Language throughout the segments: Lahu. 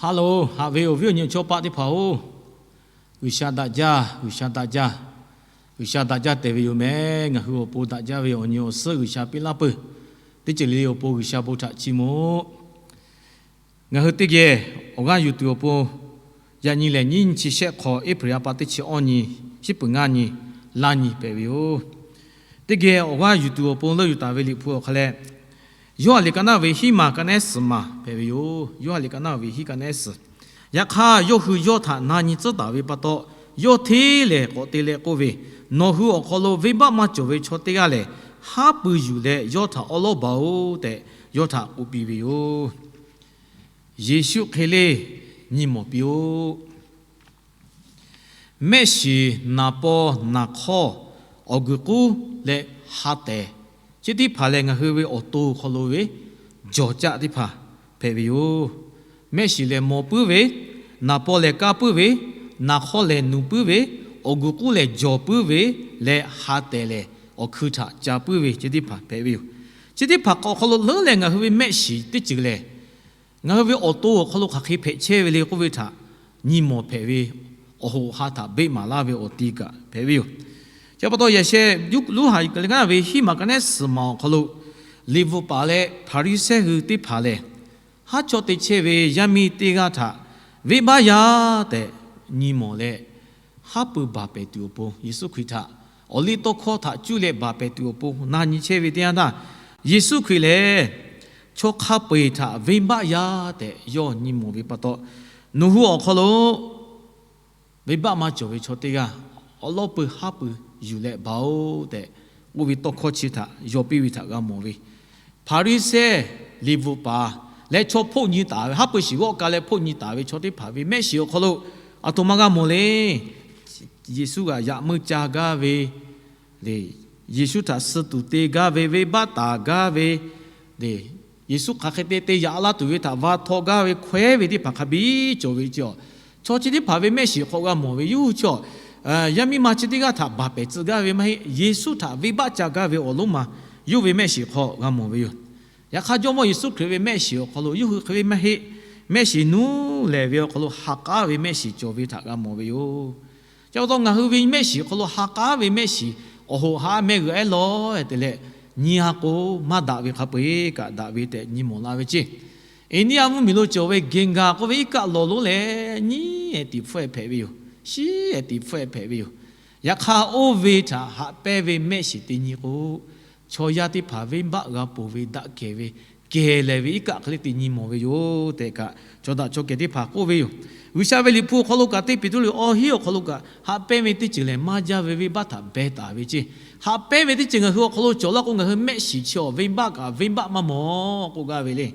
Ha loˬ, haꞈ ve awˬ viˉ awˬ nyi chaw paˆ teˇ hpaˍ-oˬ, G'uiˬsha daꞈ jaˇ, G'uiˬsha daꞈ jaˇ, G'uiˬsha daꞈ jaˇ tehꞈ ve yoˬ meh. Ngaˬ hui awˬ pon daꞈ jaˇ ve awˬ nyi awˬ suhˉ G'uiˬsha piˇ laˇ peuˬ. Teˇ ceuˬ le le awˬ pon G'uiˬsha bon htaꞈ chiˇ mvuh. Ngaˬ hui teˇ geh awˬ g'aˇ yuˬ tuˬ awˬ pon, yaꞈ nyi lehˬ nyiˇ nyi chi shehˆ hk'awꞈ, April ha pa teˇ chi awˇ nyi, shiˉ peuˬ ngaˇ nyi, laˇ nyi hpehꞈ ve yoˬ. Teˇ geh awˬ g'aˇ yuˬ tuˬ awˬ pon leuˆ yuˬ taˍ ve Liꞈ hpu awˬ hk'aw leh, Yoˇhanˬ liꞈ ka naˉ ve hiˉ maˬ ka nehˉ suhˍ maˬ hpehꞈ ve yoˬ. Yoˇhanˬ liꞈ ka naˉ ve hiˉ ka nehˉ suhˍ. Yaꞈ hk'aˇ, yawˇ hui yawˇ htaꞈ na nyi tcuhˉ taˍ ve pa taw, yawˇ hteˇ lehˬ k'awꞈ te leh k'oˆ ve, Nawˬ hui awˬ hk'aw lo venˇbaˆ maˇ cawˬ ve chaw teˇ g'aˇ lehˬ, haˉ pui yuˬ leh yawˇ htaꞈ awˉ lawˉ baˬ-oˆ tehꞈ, yawˇ htaꞈ k'oˆ piˇ ve yoˬ. Yeˍsuˆ hk'e le nyi mawˬ piˇ-oˆ. Mehˆ shiˍ, naˍ paw, naˍ hk'awˇ, awˬ guiˬ k'uˉ leh ha tehˍ, chi teˇ hpaˍ lehˬ ngaˬ hui ve awˬ to awˬ hk'aw lo ve jawˬ caˆ teˇ hpaˍ hpehꞈ ve yoˬ. Mehˆ shiˍ lehˬ mawˬ puiˉ ve, naˍ paw lehˬ kaˇ puiˉ ve, naˍ hk'awˇ lehˬ nuˬ puiˉ ve, awˬ guiˬ k'uˉ lehˬ jawˬ puiˉ ve, leh ha tehˍ lehˬ awˬ hkui htaꞈ ca puiˉ ve, chi teˇ hpaˍ hpehꞈ ve yoˬ. Chi teˇ hpaˍ awˬ hk'aw lo leuˉ leh ngaˬ hui ve mehˆ shiˍ teˇ ceuˬ lehˬ, ngaˬ hui ve awˬ to awˬ hk'aw lo hk'aˬ hk'e hpehꞈ chehˇ ve le k'oˆ ve htaꞈ nyi mawˬ hpehꞈ ve, awˬ hoꞈ ha htaꞈ beˆ maˍ laˇ ve awˬ ti kaꞈ hpehꞈ ve yoˬ. Chi pa taw yaꞈ sheh, Luˉhanˬ liꞈ ka naˉ ve hiˉ maˬ ka nehˉ suhˍ maˬ awˬ hk'aw lo, Liꞈ bvuhꞈ paˍ leh Hpaˍriˍsehˇ hui teˇ hpaˍ lehˬ, haˉ chawˇ te chehˇ ve yaˇ miˇ teˇ g'aˇ htaꞈ venˇbaˆ yaˇ tehꞈ nyi mawˬ leh, haˉ pui baˬ pehˍ tuˬ awˬ pon, Yeˍsuˆ Hkriꞈ htaꞈ awˬ liˇ tawˇ hkawˇ htaꞈ cuˇ leh baˬ pehˍ tuˬ awˬ pon na nyi chehˇ ve teˇ yanˇ htaˇ, Yeˍsuˆ Hkriꞈ lehˬ chaw hk'a peu-eˬ htaꞈ venˇbaˆ yaˇ tehꞈ yawˇ nyi mawˬ ve pa taw, Nawˬ hui awˬ hk'aw lo venˇbaˆ maˇ cawˬ ve chaw teˇ g'aˇ, awˉ lawˉ pui haˉ pui yuˬ leh baˬ-oˆ tehꞈ k'oˆ ve tawˇ hkawˇ chi htaꞈ yaw piˇ ve htaꞈ g'a mawˬ ve, Hpaˍriˍsehˇ, Liꞈ bvuhꞈ paˍ leh chaw hpawˆ nyi taˍ ve, haˉ pui shiˍ g'awˆ ka leh hpawˆ nyi taˍ ve chaw teˇ hpaˍ ve mehˆ shiˍ awˬ hk'aw lo aˬ htoꞈ ma g'a mawˬ le. Yeˍsuˆ g'aꞈ yaꞈ meuˇ ca gaˇ ve, Yeˍsuˆ htaꞈ suh tuˬ te gaˇ ve, venˇbaˆ taˍ gaˇ ve, Yeˍsuˆ hk'aˬ hk'e te te yaꞈ la tuˬ ve htaꞈ va htaw gaˇ ve, hkawehˉ ve teˇ hpaˍ hk'a biˇ cawˬ ve chi, chaw chi teˇ hpaˍ ve mehˆ shiˍ hk'aw g'a mawˬ ve yoˬ. Chi yaˇ miˇ ma chi teˇ g'aˇ htaꞈ baˬ pehˍ tcuh gaˇ ve maˇ heˆ. Yeˍsuˆ htaꞈ venˇbaˆ ca gaˇ ve awˬ lonˉ ma yawˇ ve mehˆ shiˍ hk'aw g'a mawˬ ve yoˬ. Yaꞈ hk'aˇ, Jawˇmawˇ Yeˍsuˆ Hkriꞈ ve mehˆ shiˍ awˬ hk'aw lo yawˇ hui hk'e ve maˇ heˆ. Mehˆ shiˍ nuˇ lehˬ ve awˬ hk'aw lo ha k'aˉ ve mehˆ shiˍ cawˬ ve htaꞈ g'a mawˬ ve yoˬ. Chi pa taw ngaˬ hui ve mehˆ shiˍ hk'aw lo ha k'aˉ ve mehˆ shiˍ awˬ hoꞈ ha meh g'uiˬ ehˉ lawˬ-e te leh, nyi ha k'o, maˇ daꞈ ve hk'a peu-eˬ kaꞈ daꞈ ve tehꞈ nyi mawˬ la ve ceˇ. India mvuhˇmiˬ lo cawˬ ve Ganga k'oˆ ve iˉ kaˆ lawˬ lonˉ leh nyiˉ ehˍ tiꞈ hpfuhˆ-e hpehꞈ ve yoˬ. Shiˉ ehˍ tiꞈ hpfuhˆ-e hpehꞈ ve yoˬ. Yaꞈ hk'aˇ, oˇ ve htaꞈ haꞈ pehnˇ ve mehˆ shiˍ teˇ nyi k'o, chaw yaˇ teˇ hpaˍ venˇbaˆ g'a ponˬ ve daꞈ kehˬ ve kehˬ lehˬ ve iˉ kaˆ hk'e le te nyi mawˬ ve yoˬ tehꞈ kaꞈ, chaw daꞈ chaw kehˬ teˇ hpaˍ k'oˆ ve yoˬ. G'uiˬsha ve Liꞈ hpu awˬ hk'aw lo kaꞈ, teˇ Peˍtruˆ awˇ hinˉ awˬ hk'aw lo kaꞈ, haꞈ pehnˇ ve teˇ ceuˬ lehˬ maˇ jaˇ ve venˇbaˆ htaꞈ beh taˍ ve ceˇ. Haꞈ pehnˇ ve teˇ ceuˬ ngaˬ hui awˬ hk'aw lo cawˬ laˇ k'o, ngaˬ hui mehˆ shiˍ chi awˬ venˇbaˆ kaꞈ venˇbaˆ maˇ mawˬ k'oˆ gaˇ ve le.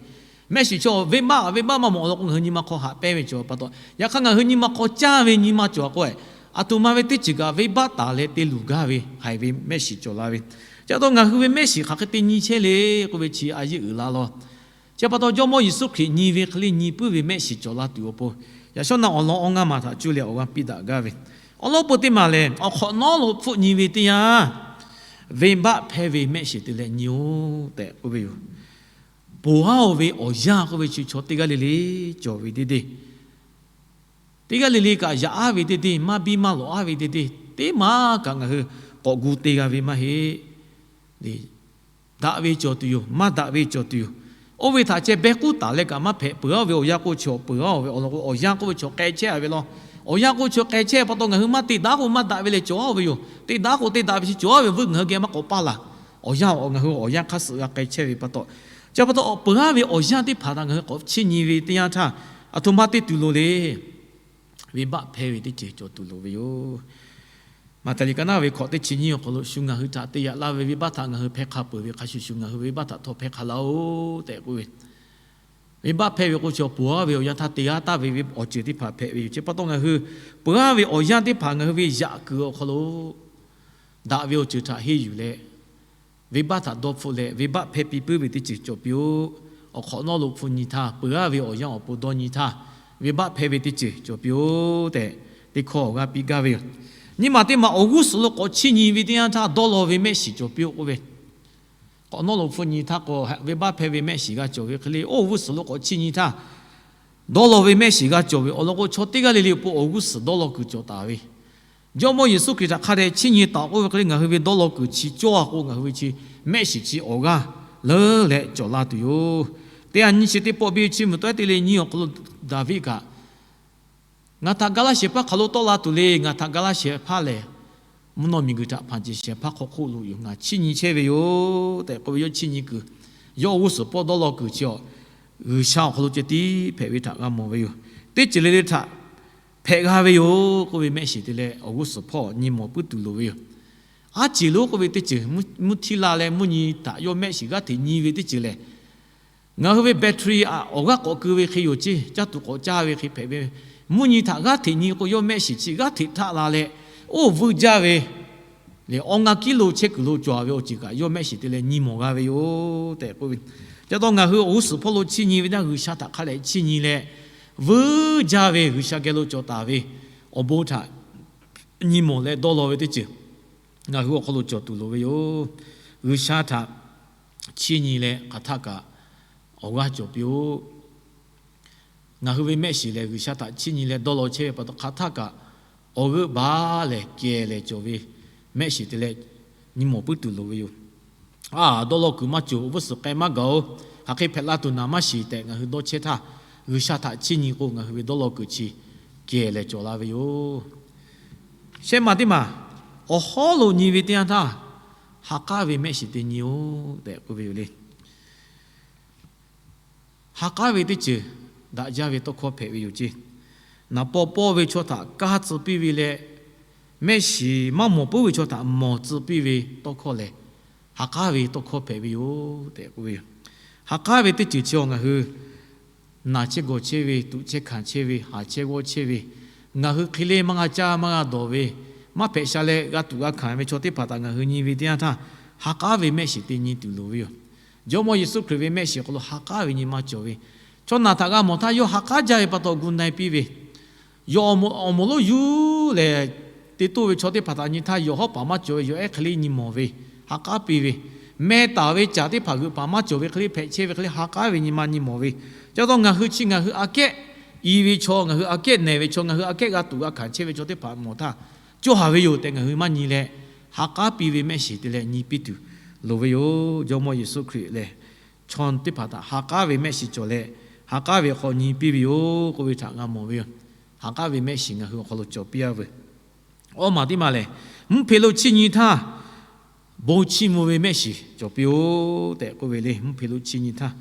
Mehˆ shiˍ chi awˬ venˇbaˆ kaꞈ venˇbaˆ maˇ mawˬ law k'o, ngaˬ hui nyi ma hk'aw haꞈ pehnˇ ve cawˬ pa taw, yaꞈ hk'aˇ ngaˬ hui nyi ma hk'aw caˇ ve nyi ma cawˬ k'o, aˬ htoꞈ ma ve teˇ ceuˬ kaꞈ venˇbaˆ taˍ leh te luˬ gaˇ ve haiˬ ve mehˆ shiˍ cawˬ la ve. Chi pa taw ngaˬ hui ve mehˆ shiˍ hk'aˬ hk'e te nyi chehˇ le k'oˆ ve chi a yeˇ uiˍ la law. Chi pa taw Jawˇmawˇ Yeˍsuˆ Hkriꞈ nyi ve hk'e le nyi puiˉ ve mehˆ shiˍ cawˬ la tuˬ awˬ pon, yaꞈ shawˉ naˆ awˬ lawn awˇ ngaˇ maˬ htaꞈ cuˇ leh awˬ g'aˇ piˇ daꞈ gaˇ ve, awˬ lawn peu teˇ maˬ lehˬ, awˬ hk'awꞈ nawˉ lo hpfuhˆ nyi ve teˇ yanˇ, venˇbaˆ hpehˇ ve mehˆ shiˍ te leh nyi-oˬ tehꞈ k'oˆ ve yoˬ. Ponˬ aˉ-oˬ ve awˬ yanˇ k'oˆ ve chi chaw teˇ g'aˇ le le cawˬ ve teˇ deˇ, teˇ g'aˇ le le kaꞈ yaꞈ aˉ ve teˇ deˇ, maˇ biˇ maˇ lawꞈ aˉ ve teˇ deˇ, teˇ maˬ kaꞈ ngaˬ hui k'awꞈ gu te g'a ve maˇ heˆ. Daꞈ ve cawˬ tuˬ yoˬ, maˇ daꞈ ve cawˬ tuˬ yoˬ. Oˇ ve htaꞈ ceh behˇ k'uˉ taˍ leh kaꞈ maˇ hpehꞈ. Peuˬ aˉ ve awˬ yanˇ k'oˆ chi awˬ, peuˬ aˉ-oˬ ve awˬ lawn k'o, awˬ yanˇ k'oˆ ve chaw k'ai chehˇ a ve law. Awˬ yanˇ k'oˆ ve chaw k'ai chehˇ pa taw, ngaˬ hui maˇ te daꞈ k'o maˇ daꞈ ve leh cawˬ aˉ-oˬ ve yoˬ. Te daꞈ k'o te daꞈ ve chi cawˬ aˉ ve veuˆ ngaˬ hui geh maˇ k'awꞈ paˇ laˬ. Awˬ yanˇ ngaˬ hui awˬ yanˇ hk'aˇ suh g'a k'ai chehˇ ve pa taw, chi pa taw peuˬ aˉ ve awˬ yanˇ teˇ hpaˍ htaꞈ ngaˬ hui k'awꞈ chiˇ nyi ve teˇ yanˇ htaˇ, aˬ htoꞈ ma te tuˬ loˍ le. Venˇbaˆ hpehˇ ve teˇ ceuˬ cawˬ tuˬ loˍ ve yoˬ. Maꞈhtehˍ liꞈ ka naˉ ve hkawꞈ teˇ chi nyiˇ awˬ hk'aw lo, shu ngaˬ hui htaꞈ te yaꞈ laˇ ve venˇbaˆ htaꞈ ngaˬ hui hpehˇ hk'a peuˬ ve hk'a shuˍ shuˍ ngaˬ hui ve venˇbaˆ htaꞈ htawˇ hpehˇ hk'a laˇ-oˬ tehꞈ k'oˆ ve, venˇbaˆ hpehˇ ve k'o, chaw ponˬ aˉ ve awˬ yanˇ htaˇ te g'aˇ taˍ ve awˬ ceuˬ teˇ hpaˍ hpehꞈ ve yoˬ. Chi pa taw ngaˬ hui ponˬ aˉ ve awˬ yanˇ teˇ hpaˍ ngaˬ hui ve yaꞈ kuiˬ awˬ hk'aw lo daꞈ ve awˬ ceuˬ htaꞈ henˇ yuˬ leh, venˇbaˆ htaꞈ dawˇ hpfuhˆ leh venˇbaˆ hpehˇ piˇ puiˉ ve teˇ ceuˬ cawˬ piˇ-oˆ. Awˬ hk'awꞈ nawˉ lo hpfuhˆ nyi htaˇ, ponˬ aˉ ve awˬ yanˇ awˬ pon dawˇ nyi htaˇ, venˇbaˆ hpehˇ ve teˇ ceuˬ cawˬ piˇ-oˆ tehꞈ, teˇ hkawˇ awˬ g'aˇ piˇ gaˇ ve yoˬ. Nyiˇ maˬ teˇ maˬ awˬ g'uˇ suhˍ lo k'awꞈ chiˇ nyi ve teˇ yanˇ htaˇ, dawˇ law ve mehˆ shiˍ cawˬ piˇ-oˆ k'oˆ ve, k'awꞈ nawˉ lo hpfuhˆ nyi htaˇ k'o, venˇbaˆ hpehˇ ve mehˆ shiˍ g'a cawˬ ve hk'e le, oˇ g'uˇ suhˍ lo k'awꞈ chiˇ nyi htaˇ, dawˇ law ve mehˆ shiˍ g'a cawˬ ve awˬ lawn k'o, chaw teˇ g'aˇ le le awˬ pon awˬ g'uˇ suhˍ dawˇ law kuiˬ cawˬ taˍ ve, Jawˇmawˇ Yeˍsuˆ Hkriꞈ htaꞈ hk'a dehꞈ chiˇ nyi taˍ k'oˆ ve hk'e le, ngaˬ hui ve dawˇ law kuiˬ chi cawˇ a k'o, ngaˬ hui ve chi mehˆ shiˍ chi awˬ g'aˇ leuˉ leh cawˬ la tuˬ yoˬ. Teˇ ha nyiˇ chi teˇ pawˆ biˇ chi mvuhˬ tawehˉ teˇ le nyiˇ awˬ hk'aw lo Daˍviˆ kaꞈ, Ngaˬ htaꞈ ga laˇ shehˍ hpaˇ hk'aˬ lo tawˆ la tuˬ le. Ngaˬ htaꞈ ga laˇ shehˍ hpaˇ lehˬ, mvuhˇ naw miˬguiˬ htaꞈ hpanˍ ceˬ shehˍ hpaˇ hk'aw hk'oˆ lo yoˬ. Ngaˬ chiˇ nyi chehˇ ve yoˬ tehꞈ k'oˆ ve, yawˇ chiˇ nyi kuiˬ, yawˇ awˬ g'uˇ suhˍ pawˆ dawˇ law kuiˬ chi awˬ, G'uiˬsha awˬ hk'aw lo ceh tiˉ hpehꞈ ve htaꞈ g'a mawˬ ve yoˬ. Teˇ ceuˬ le le htaꞈ hpehꞈ g'a ve yoˬ k'oˆ ve mehˆ shiˍ te leh awˬ g'uˇ suhˍ hpawˇ nyi mawˬ puiˉ tuˬ loˍ ve yoˬ. Aˉ ceˬ lo k'oˆ ve teˇ ceuˬ, mvuhˇ htiˇ la leh mvuhˇ nyi htaꞈ yawˇ mehˆ shiˍ g'aˇ hteꞈ nyi ve teˇ ceuˬ lehˬ, ngaˬ hui ve battery awˬ g'aˇ k'awꞈ keu ve hk'e yoˬ ceˇ, caˇ tuˬ k'awꞈ caˇ ve hk'e hpehꞈ ve. Mvuhˇ nyi htaꞈ g'aˇ hteꞈ nyi k'o, yawˇ mehˆ shiˍ chi g'aˇ hteꞈ htaˆ la leh, oˇ vuiˇ jaˇ ve le, awˬ ngaˬ kiˉ lo chehˇ kuiˬ lo cawˬ ve awˬ ceuˬ kaꞈ yawˇ mehˆ shiˍ te leh nyi mawˬ g'a ve yoˬ tehꞈ k'oˆ ve. Ca taw ngaˬ hui awˬ g'uˇ suhˍ hpawˇ lo chiˇ nyi ve htaˇ, G'uiˬsha htaꞈ hk'a dehꞈ chiˇ nyi leh, vuiˇ jaˇ ve G'uiˬsha geh lo cawˬ taˍ ve awˬ bon htaꞈ nyi mawˬ leh dawˇ law ve teˇ ceuˬ ngaˬ hui awˬ hk'aw lo cawˬ tuˬ loˍ ve yoˬ. G'uiˬsha htaꞈ chiˇ nyi leh hk'aˬ htaˆ kaꞈ awˬ g'aˇ cawˬ piˇ-oˆ. Ngaˬ hui ve mehˆ shiˍ lehˬ, G'uiˬsha htaꞈ chiˇ nyi leh dawˇ law chehˇ ve pa taw, hk'aˬ htaˆ kaꞈ awˬ g'euˆ baˬ lehˬ kehˬ lehˬ cawˬ ve mehˆ shiˍ te leh nyi mawˬ puiˉ tuˬ loˍ ve yoˬ. A, dawˇ law kuiˬ maˇ cawˬ, awˬ g'uˇ suhˍ k'ai maˇ gaˬ-oˬ, hk'aˬ hk'e hpehꞈ la tuˬ naˍ maˇ shiˍ tehꞈ ngaˬ hui dawˇ chehˇ htaˇ, G'uiˬsha htaꞈ chiˇ nyi k'o, ngaˬ hui ve dawˇ law kuiˬ chi kehˬ lehˬ cawˬ la ve yoˬ. Shehˆ maˬ teˇ maˬ, awˬ hawˉ lo nyi ve teˇ yanˇ htaˇ, ha k'aˉ ve mehˆ shiˍ te nyi-oˆ tehꞈ k'oˆ ve yoˬ le. Ha k'aˉ ve teˇ ceuˬ daꞈ jaˇ ve tawˇ hkawˇ hpehꞈ ve yoˬ ceˇ. Naˍ paw pawˇ ve chaw htaꞈ kaˇ tcuh piˇ ve leh, mehˆ shiˍ maˇ mawˬ puiˉ ve chaw htaꞈ mawˬ tcuh piˇ ve tawˇ hkawˇ lehˬ, ha k'aˉ ve tawˇ hkawˇ hpehꞈ ve yoˬ tehꞈ k'oˆ ve yoˬ. Ha k'aˉ ve teˇ ceuˬ chi awˬ ngaˬ hui naˬ chehˇ gawˬ chehˇ ve, tuꞈ chehˇ hkanˍ chehˇ ve, haˍ chehˇ g'awˇ chehˇ ve, ngaˬ hui hk'e le maˇ g'a caˇ maˇ g'a dawˬ ve, maˇ hpehꞈ sha leh g'a tuꞈ g'a hkanˍ ve chaw teˇ hpaˍ htaꞈ ngaˬ hui nyi ve teˇ yanˇ htaˇ, ha k'aˉ ve mehˆ shiˍ te nyi tuˬ loˍ ve yoˬ. Jawˇmawˇ Yeˍsuˆ Hkriꞈ ve mehˆ shiˍ hk'aw lo ha k'aˉ ve nyi ma cawˬ ve, chaw naˬ htaꞈ g'a mawˬ htaˇ yawˇ ha k'aˉ jaˇ ve pa taw gu na-e piˇ ve, yawˇ awˬ moˍ lonˉ yuˬ lehˬ, te toˇ ve chaw teˇ hpaˍ htaꞈ nyi htaˇ yawˬ hawˉ paˍ maˇ cawˬ ve, yawˬ ehˉ hk'e le nyi mawˬ ve, ha k'aˉ piˇ ve, meh taˍ ve caˬ teˇ hpaˍ g'euꞈ paˍ maˇ cawˬ ve hk'e le hpehꞈ chehˇ ve hk'e le ha k'aˉ ve nyi ma nyi mawˬ ve. Ca taw ngaˬ hui chi ngaˬ hui aꞈ kehˉ i ve chaw, ngaˬ hui aꞈ kehˉ nehˬ ve chaw, ngaˬ hui aꞈ kehˉ g'a tuꞈ g'a hkanˍ chehˇ ve chaw teˇ hpaˍ mawˬ htaˇ, cawˇ haˍ ve yoˬ tehꞈ ngaˬ hui maˇ nyi leh, ha k'aˉ piˇ ve mehˆ shiˍ te leh nyi piˇ tuˬ loˍ ve yoˬ. Jawˇmawˇ Yeˍsuˆ Hkriꞈ lehˬ, chaw teˇ hpaˍ htaꞈ ha k'aˉ ve mehˆ shiˍ cawˬ leh, ha k'aˉ ve hk'aw nyi piˇ ve yoˬ k'oˆ ve htaꞈ g'a mawˬ ve yoˬ. Ha k'aˉ ve mehˆ shiˍ ngaˬ hui awˬ hk'aw lo cawˬ piˇ-a veuˬ. Awˇ maˬ teˇ maˬ lehˬ, mvuhˇ hpeꞈ lo chiˇ nyi htaˇ, bon chiˇ mvuh ve mehˆ shiˍ cawˬ piˇ-oˆ tehꞈ k'oˆ ve le. Mvuhˇ hpeꞈ lo chiˇ nyi htaˇ,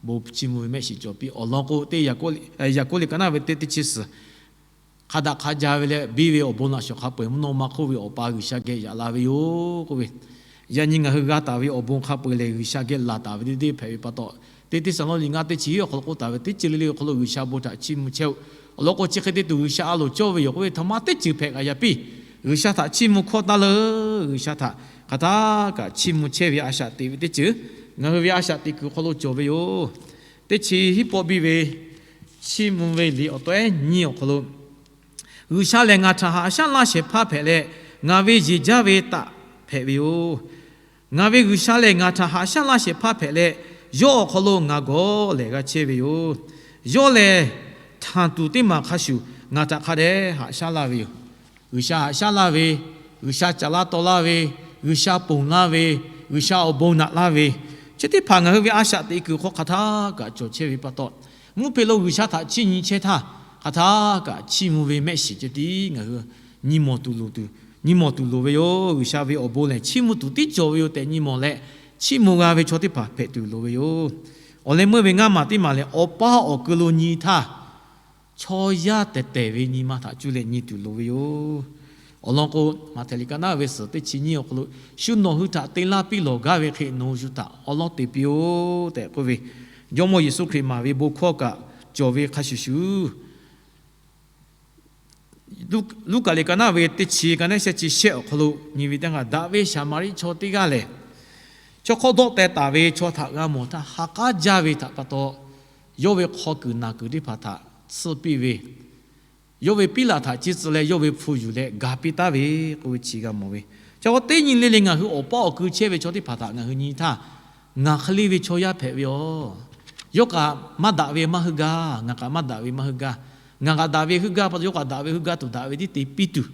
bon chiˇ mvuh ve mehˆ shiˍ cawˬ piˇ. Awˬ lawn k'o, teˇ Yaˍkoˆ liꞈ ka naˉ ve teˇ teˇ chi suhˍ, hk'a daꞈ hk'a ja ve leh biˇ ve awˬ bon laꞈ shawˍ hk'a peu-eˬ mvuhˇ naw ma hk'oˆ ve Awˬ pa G'uiˬsha geh yaꞈ la ve yoˬ k'oˆ ve, yaꞈ nyi ngaˬ hui g'a taˍ ve awˬ bon hk'a peu-eˬ lehˬ, G'uiˬsha geh laˬ taˍ ve teˇ deˇ hpehꞈ ve pa taw, teˇ Hteˇsaˍlawˇniˆ ngaˇ teˇ chi hiˉ awˬ hk'aw lo k'oˆ taˍ ve, teˇ ceuˬ le le awˬ hk'aw lo G'uiˬsha bon htaꞈ chiˇ mvuh chehˇ-oˆ. Awˬ lawn k'o, chi hk'e te tuˬ G'uiˬsha a loˍ cawˇ ve yoˬ k'oˆ ve, htaꞈ ma teˇ ceuˬ hpehꞈ kaꞈ yaꞈ piˇ. G'uiˬsha htaꞈ chiˇ mvuh hkawˇ taˇ leuˬ. G'uiˬsha htaꞈ hk'aˬ htaˇ kaꞈ chiˇ mvuh chehˇ ve a shaꞈ teꞈ ve teˇ ceuˬ ngaˬ hui ve a shaꞈ teꞈ kuiˬ hk'aw lo cawˬ ve yoˬ. Teˇ chi hiˉ pawˆ biˇ ve chiˇ mvuh ve liꞈ awˬ tawehˉ nyiˇ awˬ hk'aw lo, G'uiˬsha lehˬ ngaˬ htaꞈ haꞈ shaˉ laˇ shehˍ hpaˇ hpehꞈ leh, ngaˬ ve yeˬ jaˇ ve taꞈ hpehꞈ ve yoˬ. Ngaˬ ve G'uiˬsha lehˬ ngaˬ htaꞈ haꞈ shaˉ laˇ shehˍ hpaˇ hpehꞈ leh, yawˇ awˬ hk'aw lo ngaˬ gawˬ lehˬ g'a chehˇ ve yoˬ. Yawˇ lehˬ, htanˬ tuˬ teˇ maˬ hk'a shuˍ ngaˬ htaꞈ hk'a dehꞈ haꞈ shaˉ laˇ ve yoˬ. G'uiˬsha haꞈ shaˉ laˇ ve, G'uiˬsha caˍ laˇ taw laˇ ve, G'uiˬsha ponˬ laˇ ve, G'uiˬsha awˬ bon naꞈ laˇ ve, chi teˇ hpaˍ ngaˬ hui ve a shaꞈ teꞈ kuiˬ hk'aw hk'aˬ htaˇ kaꞈ cawˬ chehˇ ve pa taw, mvuhˇ hpeꞈ lo G'uiˬsha htaꞈ chiˇ nyi chehˇ htaˇ, hk'aˬ htaˇ kaꞈ chiˇ mvuh ve mehˆ shiˍ ceh tiˉ ngaˬ hui nyi mawˬ tuˬ loˍ tuˬ, nyi mawˬ tuˬ loˍ ve yoˬ. G'uiˬsha ve awˬ bon lehˬ chiˇ mvuh tuˬ tiˉ cawˬ ve yoˬ tehꞈ nyi mawˬ leh, chiˇ mvuh g'a ve chaw teˇ hpaˍ hpehꞈ tuˬ loˍ ve yoˬ. Awˬ leh meuˇ ve ngaˇ maˬ teˇ maˬ lehˬ, awˬ paˇ awˬ keu lo nyi htaˇ, chaw yaˇ tehˬ tehˬ ve nyi ma htaꞈ cuˇ leh nyi tuˬ loˍ ve yoˬ. Awˬ lawn k'o, Maꞈhtehˍ liꞈ ka naˉ ve suhˍ teˇ chi nyiˇ awˬ hk'aw lo, shu nawˬ hui htaꞈ te laˇ piˇ lawˬ gaˇ ve hk'e nawˬ hui shu htaꞈ awˉ lawˉ te piˇ-oˆ tehꞈ k'oˆ ve, Jawˇmawˇ Yeˍsuˆ Hkriꞈ maˍ ve bon hkawˇ kaꞈ cawˬ ve hk'a shuˍ shuˍ, Luˉkaꞈ liꞈ ka naˉ ve teˇ chi ka naˉ shehˆ chi shehˆ awˬ hk'aw lo nyi ve teˇ g'aˇ, daꞈ ve Saˍmaˍriˆ chaw teˇ g'aˇ lehˬ, chaw hk'awˇ dawˆ teh taˍ ve chaw htaꞈ g'a mawˬ htaˇ, ha k'aˉ jaˇ ve htaꞈ pa taw, yawˇ ve hk'aw kuiˬ naˬ kuiˬ teˇ hpaˍ htaꞈ tsuhˇ piˇ ve, yawˇ ve piˉlaꞈ htaꞈ ciˇ tcuh leh yawˇ ve hpu yuˬ leh gaˬ piˇ taˍ ve k'oˆ ve chi g'a mawˬ ve. Chi k'o teˇ nyi le le ngaˬ hui awˬ paˇ awˬ keu chehˇ ve chaw teˇ hpaˍ htaꞈ ngaˬ hui nyi htaˇ, ngaˬ hk'e le ve chaw yaˇ hpehꞈ ve yoˬ. Yawˇ kaꞈ maˇ daꞈ ve maˇ heuˆ gaˇ, ngaˬ kaꞈ maˇ daꞈ ve maˇ heuˆ gaˇ. Ngaˬ kaꞈ daꞈ ve heuˆ gaˇ pa taw, yawˇ kaꞈ daꞈ ve heuˆ gaˇ tuˬ, daꞈ ve tiˉ te piˇ tuˬ,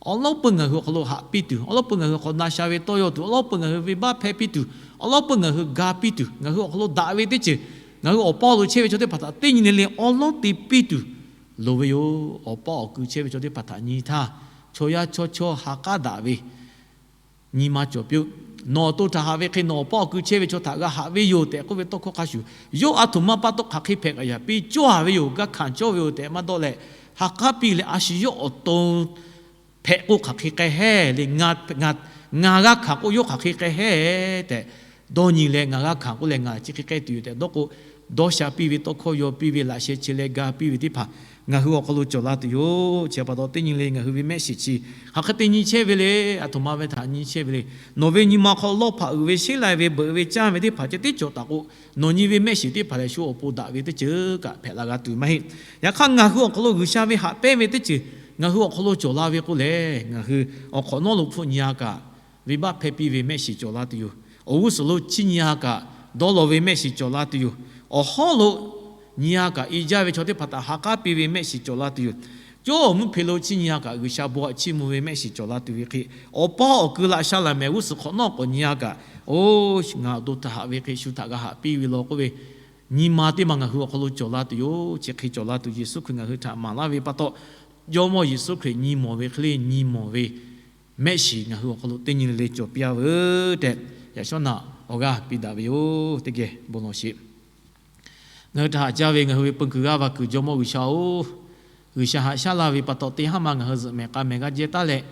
awˉ lawˉ peuˬ ngaˬ hui awˬ hk'aw lo haꞈ piˇ tuˬ, awˉ lawˉ peuˬ ngaˬ hui awˬ hk'aw na sha ve tawˇ yaw tuˬ, awˉ lawˉ peuˬ ngaˬ hui venˇbaˆ hpehˇ piˇ tuˬ, awˉ lawˉ peuˬ ngaˬ hui ga piˇ tuˬ, ngaˬ hui awˬ hk'aw lo daꞈ ve teˇ ceuˬ ngaˬ hui awˬ paˇ lo chehˇ ve chaw teˇ hpaˍ htaꞈ teˇ nyi le le awˉ lawˉ te piˇ tuˬ loˍ ve yoˬ. Awˬ paˇ awˬ kui chehˇ ve chaw teˇ hpaˍ htaꞈ nyi htaˇ, chaw yaˇ chaw chaw ha k'aˉ daꞈ ve nyi ma cawˬ piˇ-oˆ. Nawˬ awˬ to htaꞈ haꞈ ve hk'e nawˬ awˬ paˇ awˬ kui chehˇ ve chaw htaꞈ g'a haꞈ ve yoˬ tehꞈ k'oˆ ve tawˇ hkawˇ hk'a shuˍ, yawˇ aˬ htoꞈ ma pa taw hk'aˬ hk'e hpehꞈ k'aꞈ yaꞈ piˇ cawˇ a ve yoˬ, g'a hkanˍ cawˇ ve yoˬ tehꞈ maˇ dawˇ leh, ha k'aˉ piˇ leh, a shu yawˇ awˬ to hpehꞈ k'o hk'aˬ hk'e k'ai hehˉ le, ngaˬ g'a hkanˍ k'o yawˇ hk'aˬ hk'e k'ai hehˉ tehꞈ dawˇ nyi leh, ngaˬ g'a hkanˍ k'oˆ leh ngaˬ chi hk'e k'ai tuˬ yoˬ tehꞈ dawˇ k'o, dawˇ sha piˇ ve tawˇ hkawˇ yaw piˇ ve, laꞈ sheh chehˇ leh ga piˇ ve teˇ hpaˍ ngaˬ hui awˬ hk'aw lo cawˬ la tuˬ yoˬ. Chi pa taw teˇ nyi le ngaˬ hui ve mehˆ shiˍ chi hk'aˬ hk'e te nyi chehˇ ve le. Aˬ htoꞈ ma ve htaꞈ nyi chehˇ ve le. Nawˬ ve nyi ma hk'aw lawˇ hpaꞈ uiˍ ve, sheˉ lai ve, beuꞈ ve, caˇ ve teˇ hpaˍ ceh tiˉ cawˬ taˍ k'o, nawˬ nyi ve mehˆ shiˍ teˇ hpaˍ lehˬ shu awˬ pon daꞈ ve teˇ ceuˬ kaꞈ hpehꞈ la g'a tuˬ maˇ heˆ. Yaꞈ hk'aˇ ngaˬ hui awˬ hk'aw lo G'uiˬsha ve haꞈ pehnˇ ve teˇ ceuˬ ngaˬ hui awˬ hk'aw lo cawˬ la ve k'o lehˬ, ngaˬ hui awˬ hk'awꞈ nawˉ lo hpfuhˆ nyi a kaꞈ, venˇbaˆ hpehˇ piˇ ve mehˆ shiˍ cawˬ la tuˬ yoˬ. Awˬ g'uˇ suhˍ lo chiˇ nyi a kaꞈ, dawˇ law ve mehˆ shiˍ cawˬ la tuˬ yoˬ. Awˬ hawˉ lo nyi a kaꞈ, i jaˇ ve chaw teˇ hpaˍ htaꞈ ha k'aˉ piˇ ve mehˆ shiˍ cawˬ la tuˬ yoˬ. Cawˇ awˬ mvuhˇ hpe lo chiˇ nyi a kaꞈ, G'uiˬsha bon htaꞈ chiˇ mvuh ve mehˆ shiˍ cawˬ la tuˬ ve hk'e, awˬ paˇ awˬ kui laꞈ sha laˬ mehˍ g'uˇ suhˍ hk'awꞈ nawˉ k'awꞈ nyi a kaꞈ, oˇ ngaˬ awˬ to htaꞈ haꞈ ve hk'e shu htaꞈ g'a haꞈ piˇ ve law k'oˆ ve nyi ma teˇ ma ngaˬ hui awˬ hk'aw lo cawˬ la tuˬ yoˬ. Chi hk'e cawˬ la tuˬ Yeˍsuˆ Hkriꞈ ngaˬ hui htaꞈ maˍ laˇ ve pa taw, Jawˇmawˇ Yeˍsuˆ Hkriꞈ nyi mawˬ ve hk'e le nyi mawˬ ve mehˆ shiˍ ngaˬ hui awˬ hk'aw lo teˇ nyi le le cawˬ piˇ a veuˬ tehꞈ, yaꞈ shawˉ naꞈ awˬ g'aˇ piˇ daꞈ ve yoˬ. Teˇ geh bon lawˬ sheˍ. Ngaˬ hui htaꞈ haꞈ jaˇ ve ngaˬ hui ve peu kuiˬ g'aˇ va kuiˬ Jawˇmawˇ G'uiˬsha-oˬ, G'uiˬsha haꞈ shaˉ laˇ ve pa taw, teˇ haˉ ma ngaˬ hui zuhꞈ mehˍ k'a mehˍ g'a jehˇ taˉ leh,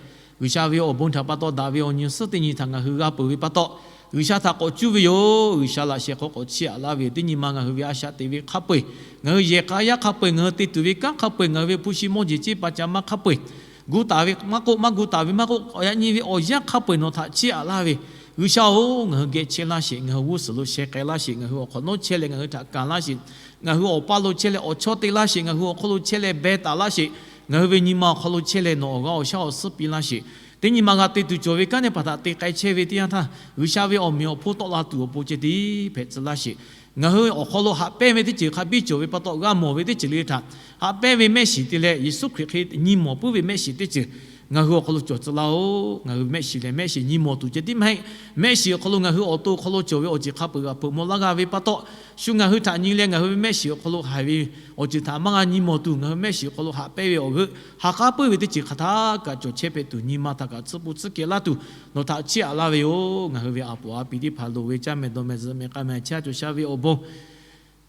G'uiˬsha ve awˬ bon htaꞈ pa taw daꞈ ve awˬ nyi awˬ suhˉ teˇ nyi htaꞈ ngaˬ hui g'a peuˬ ve pa taw, G'uiˬsha htaꞈ k'awꞈ cuˇ ve yoˬ. G'uiˬsha laꞈ sheh hk'aw k'awꞈ chiˇ aꞈ laˇ ve yoˬ. Teˇ nyi ma ngaˬ hui ve a shaꞈ teꞈ ve hk'a peu-eˬ, ngaˬ hui yehˬ k'a yaˇ hk'a peu-eˬ, ngaˬ hui te tuˬ ve kanˉ hk'a peu-eˬ, ngaˬ hui ve hpu shi mawˇ jeˬ ceˇ pa ca maˇ hk'a peu-eˬ, gu taˍ ve maˇ k'oˆ, maˇ gu taˍ ve maˇ k'oˆ, yaꞈ nyi ve awˬ yanˇ hk'a peu-eˬ nawˬ htaꞈ chiˇ aꞈ laˇ ve G'uiˬsha-oˬ, ngaˬ hui geh chehˇ laˇ sheˍ. Ngaˬ hui g'uˇ suhˍ lo sheh k'ai laˇ sheˍ. Ngaˬ hui awˬ hk'awꞈ nawˉ chehˇ leh ngaˬ hui htaꞈ kanˍ laˇ sheˍ. Ngaˬ hui awˬ paˇ lo chehˇ leh awˬ chawˇ te laˇ sheˍ. Ngaˬ hui awˬ hk'aw lo chehˇ leh beh taˍ laˇ sheˍ. Ngaˬ hui ve nyi ma awˬ hk'aw lo chehˇ leh nawˬ awˬ g'aˇ awˬ shaˉ awˬ suhˉ piˇ laˇ sheˍ. Teˇ nyi ma g'a te tuˬ cawˬ ve kanˉ teˇ hpaˍ htaꞈ te k'ai chehˇ ve teˇ yanˇ htaˇ, G'uiˬsha ve awˬ meꞈ awˬ hponˇ tawˆ la tuˬ awˬ pon ceh tiˉ hpehꞈ tcuh laˇ sheˍ. Ngaˬ hui awˬ hk'aw lo haꞈ pehnˇ ve teˇ ceuˬ hk'a biˇ cawˬ ve pa taw, g'a mawˬ ve teˇ ceuˬ le htaꞈ haꞈ pehnˇ ve mehˆ shiˍ te leh, Yeˍsuˆ Hkriꞈ hk'e nyi mawˬ puiˉ ve mehˆ shiˍ teˇ ceuˬ ngaˬ hui awˬ hk'aw lo cawˬ tcuh laˇ-oˬ. Ngaˬ hui mehˆ shiˍ lehˬ mehˆ shiˍ nyi mawˬ tuˬ ceh tiˉ maˇ heˆ. Mehˆ shiˍ awˬ hk'aw lo ngaˬ hui awˬ to awˬ hk'aw lo cawˬ ve awˬ ceuˬ hk'a peu-eˬ g'a hpeuꞈ maw laˇ g'a ve pa taw, shu ngaˬ hui htaꞈ nyi leh ngaˬ hui ve mehˆ shiˍ awˬ hk'aw lo haiˬ ve awˬ ceuˬ htaꞈ maˇ g'a nyi mawˬ tuˬ, ngaˬ hui mehˆ shiˍ awˬ hk'aw lo haꞈ pehnˇ ve awˬ g'euˆ ha k'aˉ puiˉ ve teˇ ceuˬ hk'aˬ htaˇ kaꞈ cawˬ chehˇ hpehꞈ tuˬ, nyi ma htaꞈ kaꞈ tsuhˇ pfuhˇ tsuhˇ kehˬ laˇ tuˬ nawˬ htaꞈ chiˇ aꞈ laˇ ve yoˬ. Ngaˬ hui ve a poˍ a pi teˇ hpaˍ loˍ ve caˇ mehˍ dawˬ mehˍ zuhꞈ mehˍ k'a mehˍ chehˇ a cawˬ sha ve awˬ bon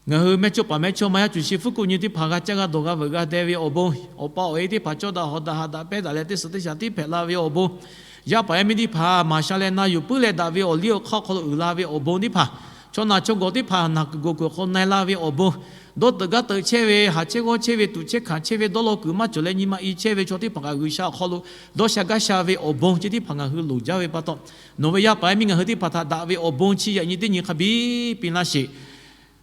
Ngaˬ hui mehˇchawˇ paˍ mehˇchawˇma yaˇ cuˬ shi hpfuhˇ kuˆ nyi teˇ hpaˍ g'a caˇ g'a dawˬ g'a veuꞈ g'a deh ve awˬ bon, awˬ pa awˬ e teˇ hpaˍ cawˇ daꞈ hawˍ daꞈ haꞈ daꞈ pehˇ daꞈ leh teˇ suhˍ teˇ shaˍ tiˉ hpehꞈ la ve awˬ bon, yaˇ paˍ yaˇ miˇ teˇ hpaˍ maˍ sha leh na yuˬ puiˉ leh daꞈ ve awˬ liˇ awˬ hk'aˇ awˬ hk'aw lo uiˍ la ve awˬ bon teˇ hpaˍ, chaw naˬ chaw gawˬ teˇ hpaˍ naˬ kuiˬ gawˬ kuiˬ awˬ hk'aw na-e la ve awˬ bon, dawˇ teuꞈ gaˇ teuꞈ chehˇ ve, haˍ chehˇ g'awˇ chehˇ ve, tuꞈ chehˇ hkanˍ chehˇ ve, dawˇ law kuiˬ maˇ cawˬ leh nyi ma i chehˇ ve chaw teˇ hpaˍ kaꞈ G'uiˬsha awˬ hk'aw lo dawˇ sha gaˇ sha ve awˬ bon chi teˇ hpaˍ ngaˬ hui loˍ jaˇ ve pa taw, nawˬ ve yaˇ paˍ yaˇ miˇ ngaˬ hui teˇ hpaˍ htaꞈ daꞈ ve awˬ bon chi yaꞈ nyi teˇ nyi hk'a biˇ piˇ laˇ sheˍ.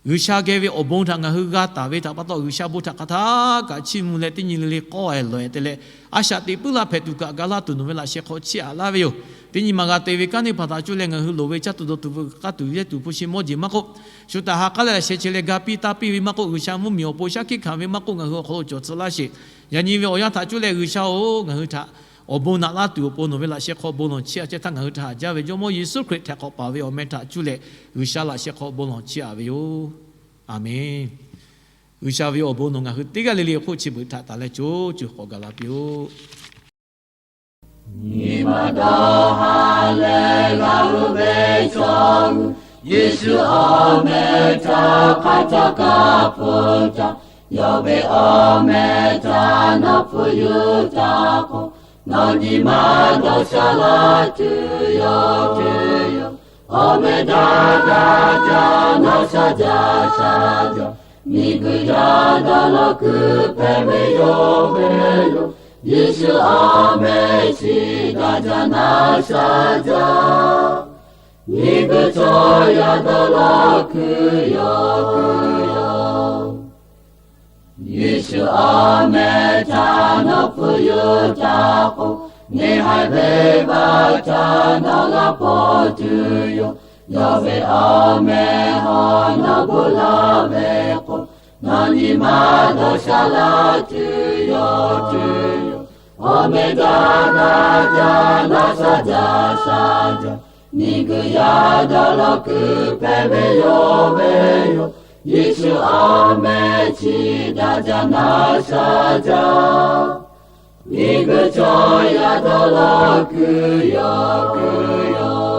G'uiˬsha geh ve awˬ bon htaꞈ ngaˬ hui g'a taˍ ve htaꞈ pa taw, G'uiˬsha bon htaꞈ hk'aˬ htaˇ kaꞈ chiˇ mvuh leh teˇ nyi le le k'awˇ-e lawˬ-e te leh, a shaꞈ teꞈ puiˉ laˇ hpehꞈ tuˬ kaꞈ ga laˇ tuˬ nawˬ ve laꞈ sheh hk'aw chiˇ aꞈ laˇ ve yoˬ. Teˇ nyi ma g'a te ve kanˉ teˇ hpaˍ htaꞈ cuˇ leh ngaˬ hui loˍ ve caˇ tuˬ dawˬ tuˬ veuꞈ k'aˇ tuˬ yehˇ tuˬ hpu shi mawˇ jeˬ maˇ k'oˆ, shu htaꞈ ha k'aˉ leh laꞈ sheh chehˇ leh ga piˇ taˇ piˇ ve maˇ k'oˆ, G'uiˬsha mvuhˇmiˬ awˬ pon shaˉ hkiˆ hkanˍ ve maˇ k'oˆ, ngaˬ hui awˬ hk'aw lo cawˬ tcuh laˇ sheˍ. Yaꞈ nyi ve awˬ yanˇ htaꞈ cuˇ leh G'uiˬsha-oˬ, ngaˬ hui htaꞈ awˬ bon naꞈ laˇ tuˬ awˬ pon nawˬ ve laꞈ sheh hk'aw bon lawˬ chiˇ aꞈ chehˇ htaˇ, ngaˬ hui htaꞈ haꞈ jaˇ ve Jawˇmawˇ Yeˍsuˆ Hkriꞈ htaiˍ hk'awꞈ paˍ ve awˬ meh htaꞈ cuˇ leh G'uiˬsha laꞈ sheh hk'aw bon lawˬ chiˇ aꞈ ve yoˬ. Aˬmenˍ. G'uiˬsha ve awˬ bon nawˬ ngaˬ hui teˇ g'aˇ le le awˬ hk'oˆ chi beuꞈ htaꞈ taˍ leh co co k'awꞈ gaˬ la piˇ-oˆ. Nyi ma dawˇ ha leh g'a uˉ ve chaw, Yeˍsuˆ awˬ meh htaꞈ hk'a caˇ kaꞈ hpu caˇ, yawˇ ve awˬ meh htaꞈ nawˬ hpu yuˬ taˍ k'o, nawˬ nyi ma dawˇ sha laˇ tuˬ yoˬ. Awˬ meh daꞈ daꞈ caˇ nawˬ sha jaˇ sha jaˇ, miˬguiˬ yaˇ dawˇ law kuiˬ hpehꞈ ve yoˬ ve yoˬ. Yeˍsuˆ awˬ meh chi daꞈ jaˇ nawˬ sha jaˇ, miˬguiˬ chaw yaˇ dawˇ law kuiˬ yoˬ. Yeˍsuˆ awˬ meh htaꞈ nawˬ hpu yuˬ taˍ k'o, neˇ haiˬ venˇbaˆ htaꞈ nawˬ g'a paw tuˬ yoˬ. Yawˇ ve awˬ meh hawˉ nawˬ gu laˇ ve k'o, nawˬ nyi ma dawˇ sha laˇ tuˬ yoˬ, tuˬ yoˬ. Awˬ meh daꞈ daꞈ jaˇ, naˆ sha jaˇ sha jaˇ, miˬguiˬ yaˇ dawˇ law kuiˬ hpehꞈ ve yoˬ, ve yoˬ. Yeˍsuˆ awˬ meh chi daꞈ jaˇ, naˆ sha jaˇ, miˬguiˬ chaw yaˇ dawˇ law kuiˬ yoˬ, kuiˬ yoˬ.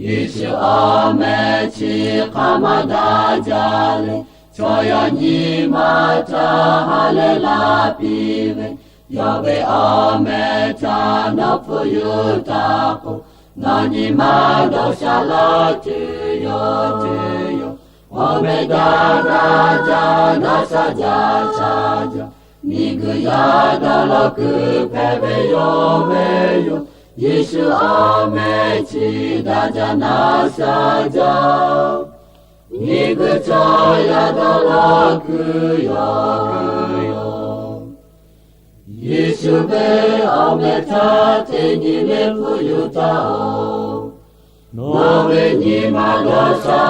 Yeˍsuˆ awˬ meh chi hk'aˬ ma daꞈ jaˇ le, chaw yaˇ nyi ma htaꞈ ha lehˬ laˇ piˇ ve, yawˇ ve awˬ meh htaꞈ nawˬ hpfuhˇ yuˬ taˍ k'o, nawˬ nyi ma dawˇ sha laˇ tuˬ yoˬ, tuˬ yoˬ. Awˬ meh daꞈ daꞈ jaˇ, naˆ sha jaˇ sha jaˇ, miˬguiˬ yaˇ dawˇ law kuiˬ hpehꞈ ve yoˬ, ve yoˬ. Yeˍsuˆ awˬ meh chi daꞈ jaˇ, naˆ sha jaˇ, miˬguiˬ chaw yaˇ dawˇ law kuiˬ yoˬ, kuiˬ yoˬ. Yeˍsuˆ ve awˬ meh htaꞈ teˇ nyi le hpfuhˇ yuˬ taˍ-oˬ. Nawˬ ve nyi ma dawˇ sha